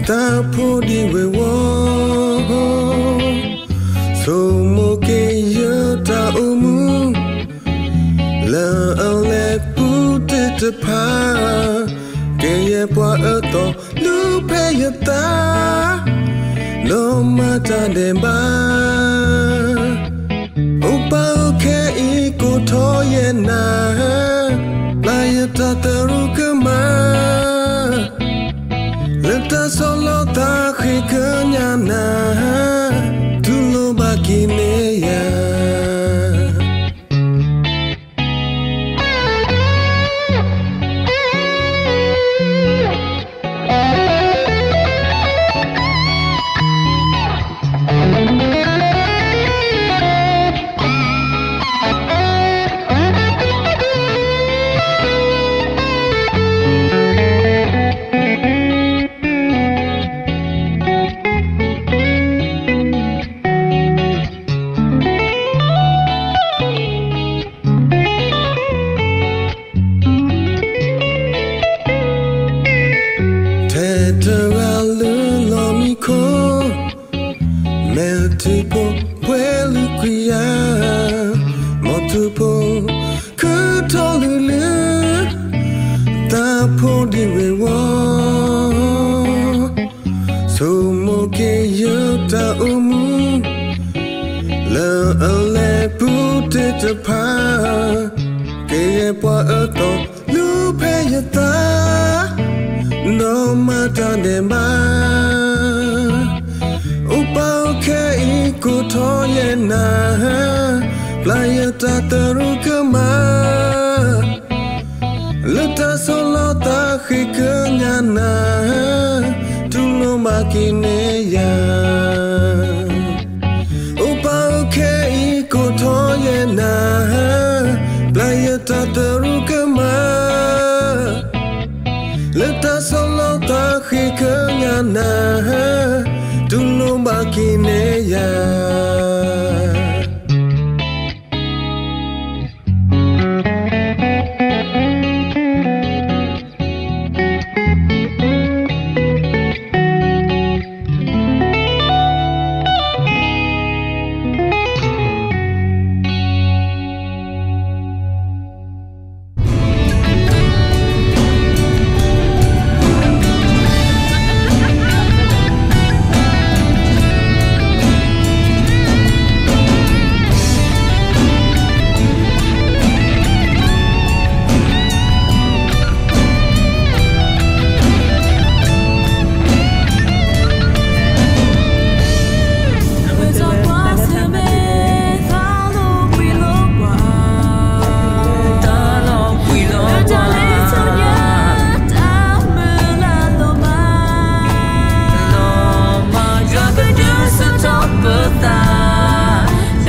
တၢ်ဖိဒံးဝ့ၤဝီၤ, ဆိမိၣ်က့ၤယတၢ်အိၣ်မူ, လၢအလဲၤပူၤသ့ၣ်တဖၣ်, ကယဲၢ်ပှၤအၢသီလူၤဖဲယသး, ဒီးမၤတၢ်ဒဲးဘး အိၣ်ပာ်အိၣ်ခဲအံၤကိးထီၣ်ယဲၢ်နၤ, ပျၢ်ယတၢ်သရူးကမၣ်, လၢတၢ်ဆီၣ်လီၤသးဃ့ကညးနၤ, တူၢ်လိာ်ဘၣ်က့ၤန့ၢ်ယၤ ထဲတဂၤလၢလီၢ်မံခိၣ်, မဲာ်ထံဖိပှဲၤလုာ်ကွံာ်ယၤ, မိၢ်ထံဖိခုၣ်ထီၣ်လုာ်လုာ်, တၢ်ဖိဒံးဝ့ၤဝီၤ, ဆိမိၣ်က့ၤယတၢ်အိၣ်မူ, လၢအလဲၤပူၤသ့ၣ်တဖၣ်, ကယဲၢ်ပှၤအၢသီလူၤဖဲယသး, ဒီးမၤတၢ်ဒဲးဘး အိၣ်ပာ်အိၣ်ခဲအံၤကိးထီၣ်ယဲၢ်နၤ, ပျၢ်ယတၢ်သရူးကမၣ်, လၢတၢ်ဆီၣ်လီၤသးဃ့ကညးနၤ, တူၢ်လိာ်ဘၣ်က့ၤန့ၢ်ယၤ အိၣ်ပာ်အိၣ်ခဲအံၤကိးထီၣ်ယဲၢ်နၤ, ပျၢ်ယတၢ်သရူးကမၣ်, လၢတၢ်ဆီၣ်လီၤသးဃ့ကညးနၤ, တူၢ်လိာ်ဘၣ်က့ၤန့ၢ်ယၤ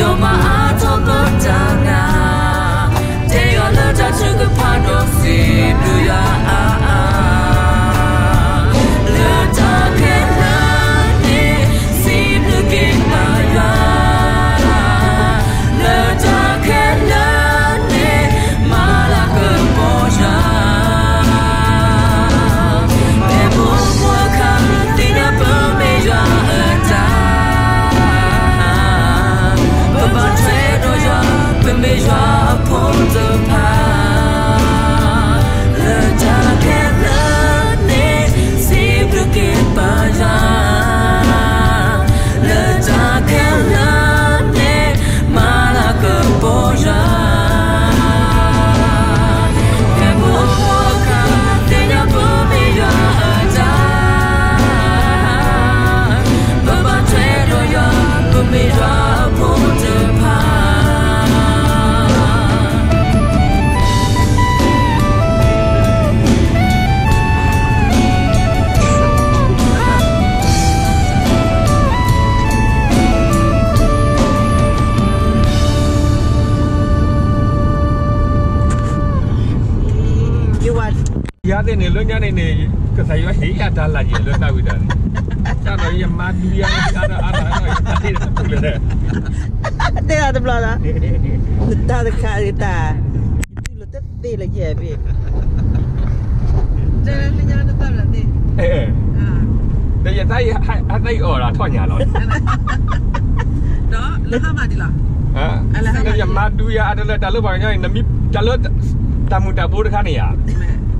ဒီးမၤအါထီၣ်ပတၢ်နာ်, တဲယွၤလၢတၢ်ထုကဖၣ်ဒီးစံးဘျုးယွၤအါအါ, လၢတၢ်ခဲလၢာ်န့ၣ် စံးဘျုးက့ၤပၢ်ယွၤ, လၢတၢ်ခဲလၢာ်န့ၣ် မၤလၤကပီၤယွၤ ဖဲပအိၣ်မူအခါ သ့ၣ်ညါပမ့ၢ်ယွၤအတၢ်, ပဘၣ်ထွဲဒီးယွၤ, ပမ့ၢ်ယွၤအဖိတဖၣ်, လၢတၢ်ခဲလၢာ်န့ၣ် စံးဘျုးက့ၤပၢ်ယွၤ လၢတၢ်ခဲလၢာ်န့ၣ် မၤလၤကပီၤယွၤ, ဖဲပအိၣ်မူအခါ သ့ၣ်ညါပမ့ၢ်ယွၤအတၢ်, ပဘၣ်ထွဲဒီးယွၤ, ပမ့ၢ်ယွၤအဖိတဖၣ် ယၤသ့ၣ်န့ၣ် လၢညါန့ၣ်န့ၣ် ကစၢ်ယွၤဟ့ၣ်ယၤတၢ်လၢယဲၢ်လၢသးဝံၤဒီးန့ၣ်, တၢ်ဒီးယမၤဒုးယၤအါဒီးအါဒီး ယတၢ်တတူၢ်လၢၤ, တဲဒၣ်တဘျီဒီး, နတၢ်တခါဂ့ၤတၢ်, ယတူၢ်လိာ်တသ့လၢယဲၢ်ဘ့ၣ်, တဲလၢညါနတၢ်ဘျးသ့, တဲ တၢ်အံၤ အတၢ်အံၤအီၣ်ဒီးထီၣ်ညါလီၤ. ဒီးလၢဟါမးဒ်လီၤ. ယမၤဒုးယၤအတလၢတၢ်လၢပှၤကညီအံၤ နမ့ၢ်တၢ်လၢ တၢ်မုာ်တၢ်ဘိတခါန့ၣ်ဧါ,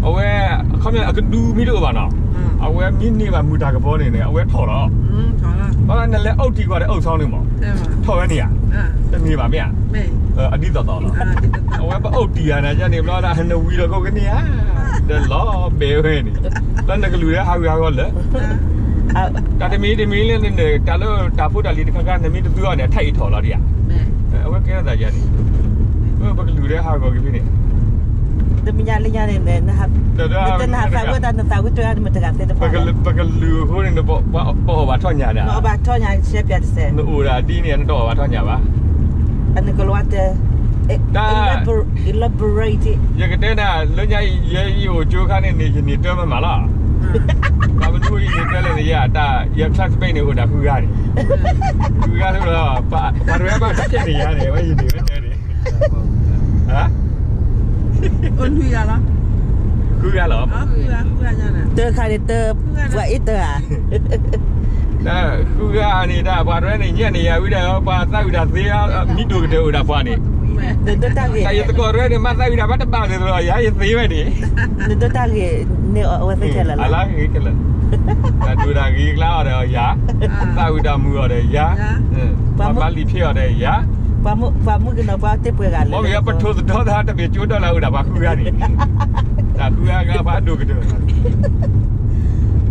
အဝဲ အခီပညီအကဒုမ့ၢ်တအိၣ်ဘၣ်နီၤ, အဝဲမ့ၢ်န့ၢ်ဘၣ်မုာ်တၢ်ကပီၤန့ၣ်န့ၣ် အဝဲထီၣ်လီၤ. ဘၣ်နလဲၤအုၣ်တံၢ်ကွၢ်ဒီးအုၣ်ဆီန့ၣ်မး, ထီၣ်ဝဲန့ၣ်ဧါ, တန့ၢ်ဘၣ်မ့ၢ်ဧါ, အဒ်သိးသိးလီၤ. အဝဲပအုၣ်တံၢ်ယၤန့ၣ် ကန့ၣ်ဘျီဒၣ်နဝံၤဒီးကိးကန့ၢ်ဧါ, ဒီးလီၤဘဲဝဲန့ၣ်, လၢနကလုာ်လၢဟးဂူာ်ဟးဂီၤလၢ တၢ်တမံၤတမံၤလၢန တၢ်လၢတၢ်ဖိတၢ်လံၤတခါခါ နမ့ၢ်တသူအီၤန့ၣ် အထၢၣ်အံၤထီၣ်လီၤဒံးဧါ, အဝဲကဲထီၣ်သးယၤန့ၣ်, ပကလုာ်လၢဟးဂီၤက့ၤဖဲန့ၣ်, တမ့ၢ်ညါလၢညါန့ၣ် နတနၢ်ဟးသးဝံၣ်တၢ် နသးဝံၣ်တၢ်မတၤတဂၤသ့ၣ်တဖၣ်, ပကလုာ်အဃိန့ၣ် ပအီၣ်ဘၣ်ထီၣ်ညါန့ၣ်, နအီၣ်ဘၣ်ထီၣ်ညါ ရှဲပၠးတစဲး, နအိၣ်ဒၣ်ဒ်န့ၣ် နတအီၣ်ဘၣ်ထီၣ်ညါဘၣ်, နကလီတဲ တၢ် elaborate ယကတဲနၤ လၢညါအံၤ ယဲယအိၣ်ကၠိခါန့ၣ်န့ၣ် ယန့ၢ်တၢ်မးမးလီၤ. ဘၣ်မနုၤယန့ၢ်တၢ်လဲၣ်န့ၣ် ယတၢ် ယ classmate န့ၣ် အိၣ်ဒၣ်ဃုဂၤန့ၣ်, ဃုဂၤလၢ ပှၤတဝဲဘၣ်တၢ်တဲန့ၣ်ယၤန့ၣ် ဝဲယန့ၢ်ဝဲတၢ်န့ၣ်, ဃုဂၤလီၤ. တခါန့ၣ်တ ပှၤအ့ၣ်တၢ်ဧါ တၢ်ဃုဂၤန့ၣ် တၢ်ပှၤတဝဲန့ၣ် ညၣ်န့ၣ်ယၤဝံၤဒီး ပှၤသးဝံၣ်တၢ်သ့ မံၤဒိၣ်ကတၢၢ်အိၣ်ဒၣ်ပှၤန့ၣ်, တၢ်ယသကိးတဝဲန့ၣ် မ့ၢ်သးဝံၣ်တၢ်ဘၣ်တဘၣ်န့ၣ် ယၤယသ့ဝဲန့ၣ်, နဒိးတၢ်ဂ့ၤန့ၣ် အဝဲသ့ၣ်ခဲလၢာ်လီၤ, အလါဂ့ၤခဲလၢာ်, တၢ်ဒိၣ်တၢ်ဂ့ၤကျါအီၤဒီးယၤ, သးဝံၣ်တၢ်မုာ်အီၤဒီးယၤ, ပှၤမၤလံာ်ဖံးအီၤဒီးယၤ, ပှၤမုၣ်ကနီၤပှၤတ့ၢ်ပှဲၤဂၤလၢ ပထူသဒီသးတမ့ၢ်ကၠိဒီလၢအိၣ်ဒၣ်ပှၤဃုဂၤန့ၣ်, တၢ်ဃုဂၤဂၤပှၤဒိၣ်ကတၢၢ်,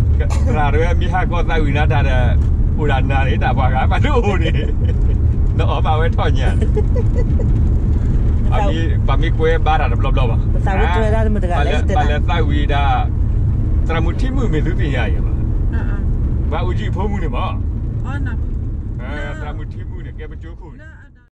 သရၣ်တဝဲမ့ၢ်ဟးကီသးဝံၣ်နၤတၢ်ဒီး အိၣ်ဒၣ်နၤန့ၣ် တၢ်ပှၤဂၤဘၣ်ဒိၣ်အိၣ်န့ၣ်, နအီၣ်ဘၣ်ဝဲထီၣ်ညါန့ၣ်, ပှၤမ့ၢ်ကွဲဘါတၢ်တဘျီဘျီဘၣ်, ပှၤလဲၤသးဝံၣ်ဒၣ်, သရၣ်မုၣ်ထံမုၣ်မ့ၢ်သုသ့ၣ်ညါအံၤဘၣ်, ပှၤအိၣ်ကံၢ်ဖိမုၣ်န့ၣ်မး, သရၣ်မုၣ်ထံမုၣ်န့ၣ် ကဲပကၠိခိၣ်န့ၣ်